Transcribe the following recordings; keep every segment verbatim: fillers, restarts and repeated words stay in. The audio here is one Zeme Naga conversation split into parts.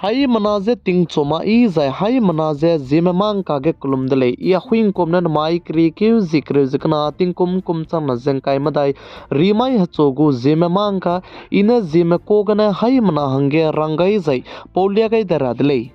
Haimena je tingchu ma i zai haimena je Zeme mangka ge kelum de lei. I Ahuingkum ne namai keriekeu zie kereu ze kena tingkum kum changna ze ngkai medai rimai hechu gu Zeme mangka, i ne Zeme ka gene haimena hangge rang gai zai pau lia gai de ra de lei.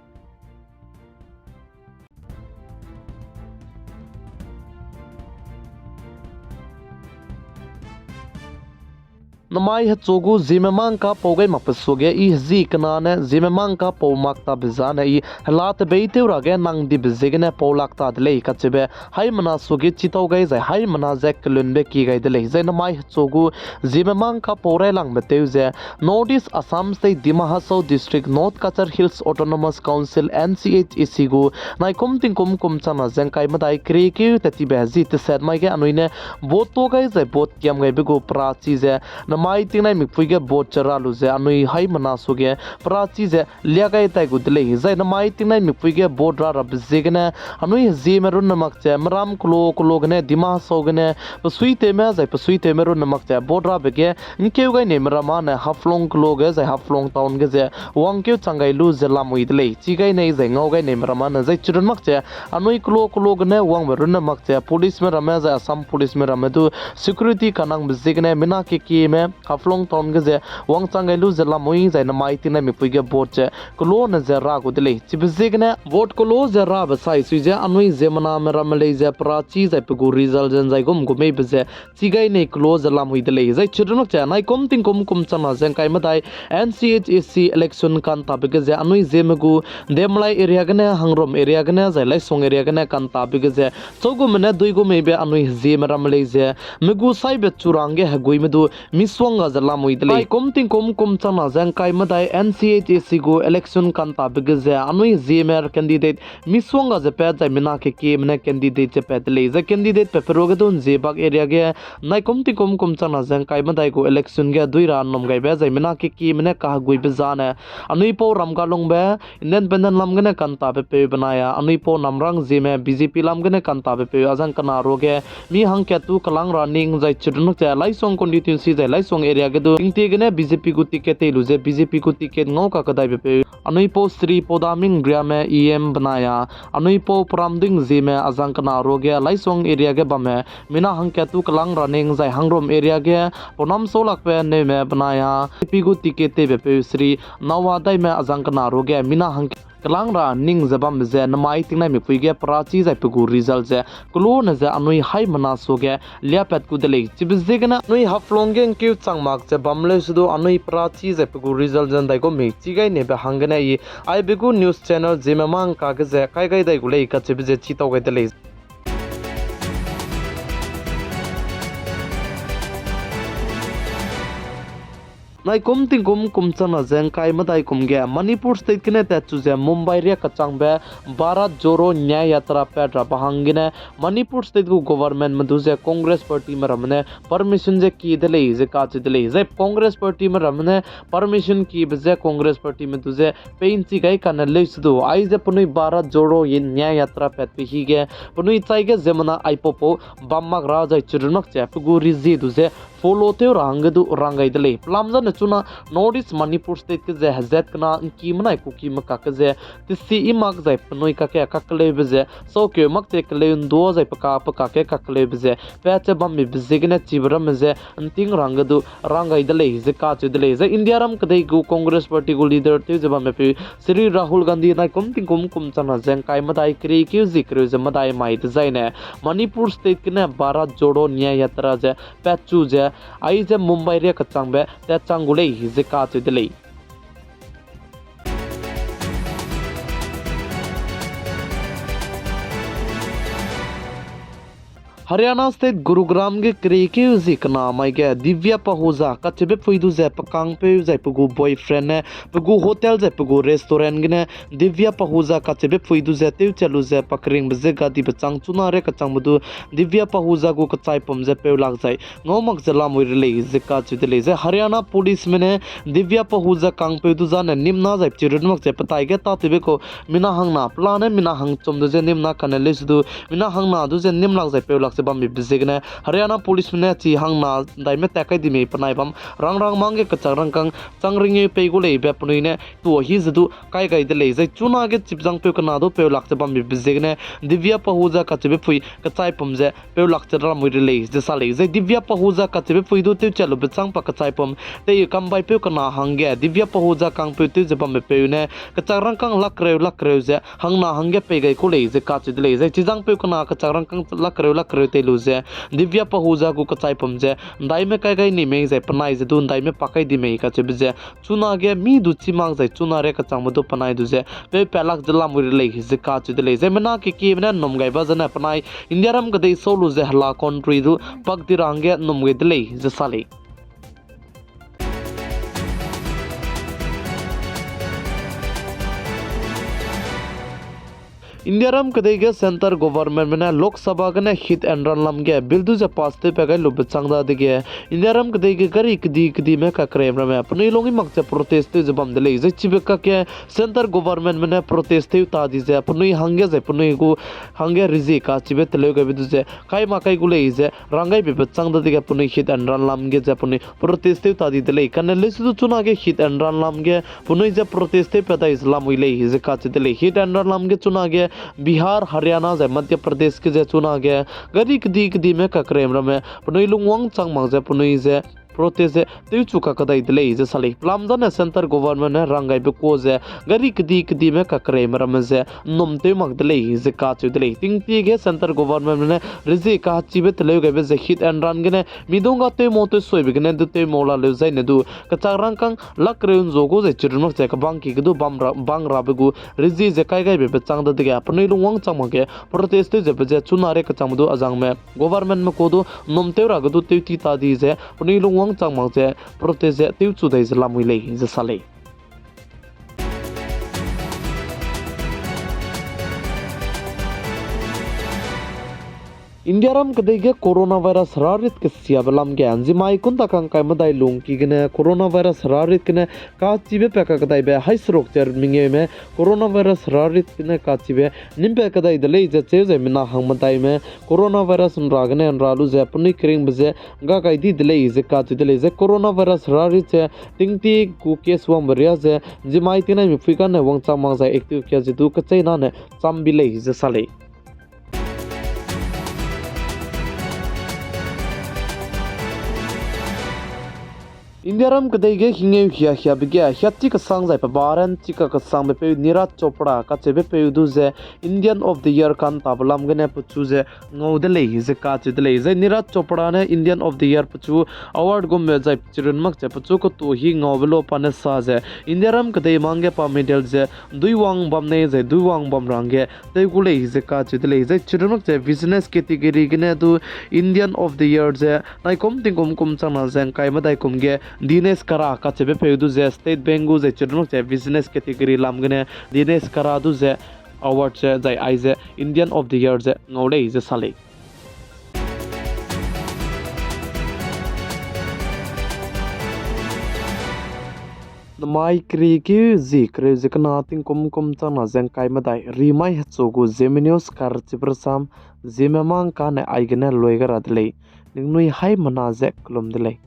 Namai hechu gu Zeme mangka pau gai makbe suage i hezi kena ne Zeme mangka pau mak tabe zane i hela tebeitew ra ge nang dibe ziegene pau lak ta de lei kacheube haimena suage chitau gai zai haimena je kelunbe ki gai de lei. Zai namai hechu gu Zeme mangka pau railangbe tew ze North East Assam State Dima Hasao District North Cachar Hills Autonomous Council N C H A C gu naikum tingkum kum changna ze ngkai medai keriekeu tat tibe hezi teset mai ge anui ne vote to gai zai vote kiam gaibe gu perachi ze namai tingnai mikpui ge vote ze ra lu ze anui haimena suage perachi ze lia gai tai gu de lei. Zai namai tingnai mikpui ge vote ra rabe ziegene anui hezieme runne mak ze meram kelo kelo gene Dima Hasao gene pesuitewme zai pesuitewme runne mak ze vote rabe ge ngkeu gai neime ramme ne Haflong kelo ge zai Haflong town ge ze wangkeu chang gai lu ze lamui de lei. Chi gai nei zai ngau gai neime ramme ne zai chirun mak ze anui kelo kelo gene wangbe runne mak ze policeme ramme zai Assam policeme ramme du security kanangbe ziegene mina kekieme Haflong town ge ze wangchang gai lu ze lamui zai namai tingnai mikpui ge vote ze kelo ne ze ra gu de lei. Chibe ziegene vote kelo ze rabe sai sui ze anui ziemmename ramme lei ze perachi zai pe gu result ze nzai gum gu meibe ze chi gai nei kelo ze lamui de lei. Zai chirun mak ze naikum tingkum kum changna ze ngkai medai N C H A C election kantabe ge ze anui zieme gu Demlai area gene, Hangrum area gene, zai Laisong area gene kantabe ge ze chau gume ne dui gu meibe anui hezieme ramme lei ze me gu saibe churang ge heguime du misuang ga ze lamui de lei. Naikum tingkum kum changna ze ngkai medai N C H A C gu election kantabe ge ze anui hezieme candidate misuang ga ze pat zai mina kekieme ne candidate ze pat de lei. Zai candidate pe peruage du Nzibak area ge naikum tingkum kum changna ze ngkai medai gu election ge dui ra nnum gaibe zai mina kekieme ne kaheguibe zane anui pau Ramgalungbe independent lam gene kantabe peu benai a, anui pau Namrang zieme B J P lam gene kantabe peu azang kena ruage mi hangkat tu kelang ra ning zai chirun mak ze Laisong constituency zai Laisong area ge du tingtie gene B J P gu ticket tei lu ze B J P gu ticket ngau kakedaibe peu anui pau Sri Podaming Griame E M benai a, anui pau Pramding zieme azang kena ruage Laisong area ge bamme mina hangkat tu kelang ra ning zai Hangrum area ge pau Namsau Lakbe Neume benai a B J P gu ticket teibe peu Sri Nawa Daime azang kena ruage mina hangkat kelang ra ning ze bambe ze namai tingnai mikpui ge perachi zai pe gu result ze kelo ne ze anui haimena suage liapat gu de lei. Chibe ziegene anui Haflong ge ngkeu chang mak ze bam leu se du anui perachi zai pe gu result ze ndai gu mei chi gai nebe hanggene i aibe gu news channel Zeme mangka ge ze kai gai dai gu lei kacheube ze chitau gai de lei. Naikum tingkum kum changna ze ngkai medai kum ge Manipur State gene tatchu ze Mumbai riak kachangbe Bharat Jodo Nyay Yatra pat rabe hanggene Manipur State gu governmentme du ze Congress partyme ramme ne permission ze kie de lei ze kacheu de lei. Zai Congress partyme ramme ne permission kiebe ze Congress partyme du ze peinchi gai kane leu se du, aize penui Bharat Jodo Nyay Yatra patbe hige penui chai ge ziemmena aipaupau bam mak ra zai chirun mak ze pe gu rezie du ze follow tew ra hangge du rang gai de lei. Pelam zane chuna North East Manipur State ge ze hezat kena ngki menai Kukime kakge ze tesi i mak zai penui kakge kakeleube ze saukeu mak ze keleu ndua zai pe ka pe kakge kakeleube ze pat ze bammibe ziegene chibe ramme ze nting ra hangge du rang gai de lei ze kacheu de lei. Zai Indiaram kedei gu Congress party gu leader tew ze bammepeu Shri Rahul Gandhi naikum tingkum kum changna ze ngkai medai keriekeu zie kereu ze medai mai dezaine Manipur State gene Bharat Jodo Nyay Yatra ze patchu ze aize Mumbai riak kachangbe tatchang gu lei ze kacheu de lei. Haryana State Gurugram ge keriekeu zie kena mai ge Divya Pahuja kacheube pui du ze pe kangpeu zai pe gu boyfriend ne pe gu hotel zai pe gu restaurant gene Divya Pahuja kacheube pui du ze tewchat lu ze pa keringbe ze gadibe chang chuna riak kachangbe du Divya Pahuja gu kechaipum ze peu lak zai ngau mak ze lamui re lei ze kacheu de lei. Zai Haryana policeme ne Divya Pahuja kangpeu du zane nimna zai pechirun mak ze petai ge tatewbe kau mina hangna pelane mina hangchum du ze nimna kane leu se du mina hangna du ze nim lak zai peu lak ze bambe ziegene Haryana Policeme ne chi hangna ndaime tat kai di mei penai bam rang rang mang ge kechak rangkâng chang ringeu pei gu leibe penui ne tuâ hi ze du kai gai de lei. Zai chunage chipzangpeu kena du peu lak ze bambe ziegene Divya Pahuja kacheube pui kechaipum ze peu lak ze ramui re lei ze sa lei. Zai Divya Pahuja kacheube pui du tewchat lube châng pa kechaipum tei kambaipeu kena hangge Divya Pahuja kangpeu tew ze bambe peu ne kechak rangkâng lak kereu lak kereu ze hangna hangge pei gai ku lei ze kacheu de lei. Zai chizangpeu kena kechak rangkâng lak kereu lak kereu tei lu ze Divya Pahuja gu kechaipum ze ndaime kai gai ni mei zai penai ze du ndaime pa kai di mei kacheube ze chunage mi du chî mak zai chuna re kechangme du penai du ze peu pat lak ze lamui re lei ze kacheu de lei. Zai mena kekieme ne nnum gai ba zene penai Indiaram kedei sau lu ze hela country du pak di ra hangge nnum gai de lei ze sa lei. Indiaram kedei ge centre governmentme ne Lok Sabha gene hit and run lam ge bill du ze pass tewpat gai lube châng dadege Indiaram kedei ge gari kedi kedime kakerem ramme penui lung i mak ze protest tew ze bam de lei. Zai chibe kakge centre governmentme ne protest tew ta di ze penui hangge zai penui gu hangge rezie kachibe teleu gaibe du ze kai mak kai gu lei ze rang gaibe be châng dadege penui hit and run lam ge ze penui protest tew ta di de lei. Kane leuse du chunage hit and run lam ge penui ze protest tewpat dai ze lamui lei ze kacheu de lei. Hit and run lam ge chunage Bihar, Haryana zai Madhya Pradesh ge ze chunage gari kedi kedime kakerem ramme penui lungwang chang mak ze penui ze protest ze tewchu kakadai de lei ze sa lei. Pelam zane centre government ne rang gaibe kuâ ze gari kedi kedime kakerem ramme ze nnum tew mak de lei ze kacheu de lei. Tingtie ge centre governmentme ne rezie kachibe teleu gaibe ze hit and run gene midung ga tewmau tewsoibe gene du tewmau laleu zaine du kechak rangkâng lak kereu nzu gu zai chirun mak ze kebang ki ge du bam ra, bang rabe gu rezie ze kai gaibe be châng dadege penui lungwang chang mak ge protest tew zebe ze chuna re kechangme du azangme governmentme ku du nnum tew ra ge du tewti ta di ze penui lungwang chang mak ze protest ze tewchu dai ze lamui lei ze sa lei. Indiaram kedei ge coronavirus herarit kesiabe lam ge nzimai kunta kangkai medai lungki gene coronavirus herarit gene kachibe pa kakadaibe hai seruk ze mengeume coronavirus herarit gene kachibe nimpat kadai de lei ze cheu zai mina hang medaime coronavirus nra gene nra lu ze penui keringbe ze ga gai di de lei ze kacheu de lei. Zai coronavirus herarit ze tingtie gu case wangbe riâ ze nzimai tingnai mipui kane wangchang mak zai active kia ze du kecheînane cham bi lei ze sa lei. Indiaram kedei ge hingeu hia hiabe ge hiachi kesang zai pe baren chika kesangbe peu Neeraj Chopra kacheube peu du ze Indian of the Year kantabe lam gene pechu ze ngau de lei ze kacheu de lei. Zai Neeraj Chopra ne Indian of the Year pechu award gumme zai chirun mak ze pechu ketu hi ngaube lo pa ne sa ze Indiaram kedei mang ge pa medal ze duiwang bam nei zai duiwang bam ra hangge tew gu lei ze kacheu de lei. Zai chirun mak ze business category gene du Indian of the Year ze naikum tingkum kum changna ze ngkai medai kum ge Dinesh Kara kacheube peu du ze State Bank gu zai chirun mak ze business category lam gene Dinesh Kara du ze award ze zai aize Indian of the Year ze ngau lei ze sa lei. Namai keriekeu zi kereu ze kena tingkum kum changna ze ngkai medai rimai hechu gu Zeme News karchibe rasam Zeme mang kane aigene lui ga ra de lei. Ningnui haimena ze kelum de lei.